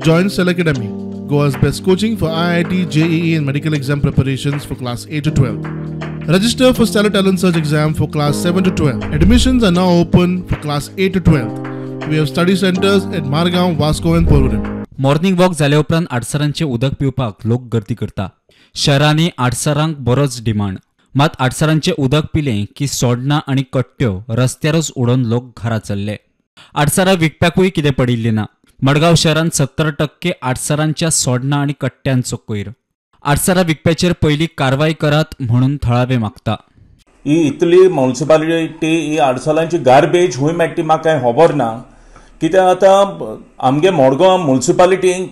Join Stellar Academy, Goa's best coaching for IIT, JEE and medical exam preparations for class 8 to 12. Register for Stellar Talent Search exam for class 7 to 12. Admissions are now open for class 8 to 12. We have study centers at Margao, Vasco and Porvorim. Morning walk जाल्या उपरांत आडसरांचे उदक पिवपाक लोक गर्दी करता. शहरांनी आडसरांक बरोच demand. मात आडसरांचे उदक पिलें की सोडणां आनी कट्ट्यो रस्त्यारच उडोवन लोक घरा चल्ले. आडसरां विकप्याकूय कितें पडिल्लें ना. मडगांव शहरांत 70% आडसरांच्या सोडणां आनी कट्ट्यांचो कोयर. आडसरां विकप्याचेर पयली कारवाय करात म्हणून थळावे मागता. ही इतली म्युनिसिपालिटी ही आडसरांची गार्बेज हुंय मेळटा ती म्हाका कांय खबर ना. कित्याक आतां आमगे मडगांव म्युनिसिपालिटींक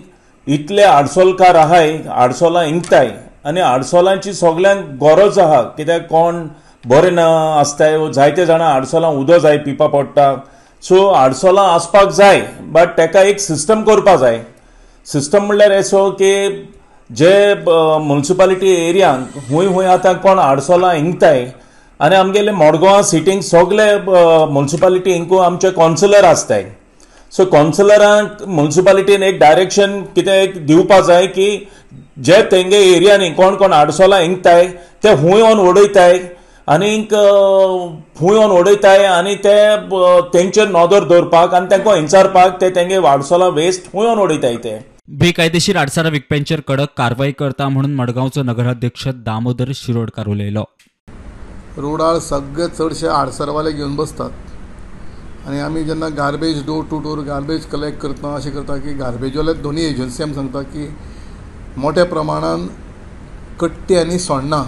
इतले आडसोलकार आहाय, आडसोलां इंकताय आनी आडसोलांची सगल्यांक गरज आहा. कित्याक कोण बरें ना आसताय, जायते जाणां आडसोलां उदक जाय पिवपा पडटा. सो आडसोलां आसपाक जाय, बट तेका एक सिस्टम करपा जाय. सिस्टम म्हणल्यार असो की जे म्युनिसिपालिटी एरियांक हुंय हुंय आतां कोण आडसोलां इंकताय आनी आमगेले मडगांव सिटींक सगले म्युनिसिपालिटी इंकू आमचे कौन्सिलर आसताय. सो कौन्सिलरांक म्युनिसिपालिटीन एक डायरेक्शन कितें एक दिवपा जाय की जे तेंगे एरियांनी कोण कोण आडसोलां इंकताय ते हुंय येवन उडयताय आनीक हुंय येवन उडयताय आनी ते तेंचेर नदर दवरपाक आनी तांकां विचारपाक ते तेंगे आडसोलां वेस्ट हुंय येवन उडयताय. ते बेकायदेशीर आडसरां विकप्यांचेर कडक कारवाय करता म्हणून मडगांवचो नगराध्यक्ष दामोदर शिरोडकार उलयलो. रोडार सगळे चडशे आडसरवाले घेवन बसतात आनी आमी जेन्ना garbage door to door garbage collect करता अशें करता की गार्बेजवाले दोनी एजन्सी आमी सांगता की मोठ्या प्रमाणान कट्टी आनी सोण्णां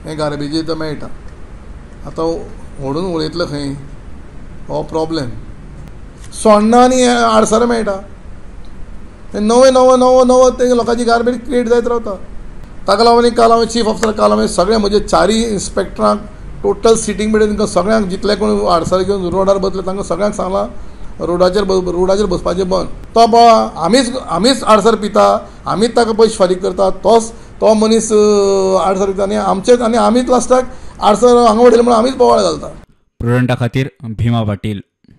हें गार्बेजी मेळटा. आतां व्हडून उडयतले खंय, हो प्रॉब्लेम. सोण्णां आनी आडसरां मेळटा, नवे नवो नवो नवो ते लोकांची गार्बेज क्रिएट जायत रावता. ताका लागून काल हांवें चीफ ऑफिसर काल हांवें सगळे म्हजे चारूय इन्स्पेक्टरांक टोटल सिटींग मेरेन तांकां सगळ्यांक जितले कोण आडसर घेवन रोडार बसले तांकां सगळ्यांक सांगलां रोडाचेर रोडाचेर बसपाचें बंद. तो बाबा आमीच आडसर पिता, आमीच ताका पयशे फारीक करता, तोच तो मनीस आडसर पिता आनी आमचेच आनी आमीच लास्टाक आडसर हांगा उडयलें म्हणून आमीच बोवाळ घालता. प्रुडंटा खातीर भीमा पाटील.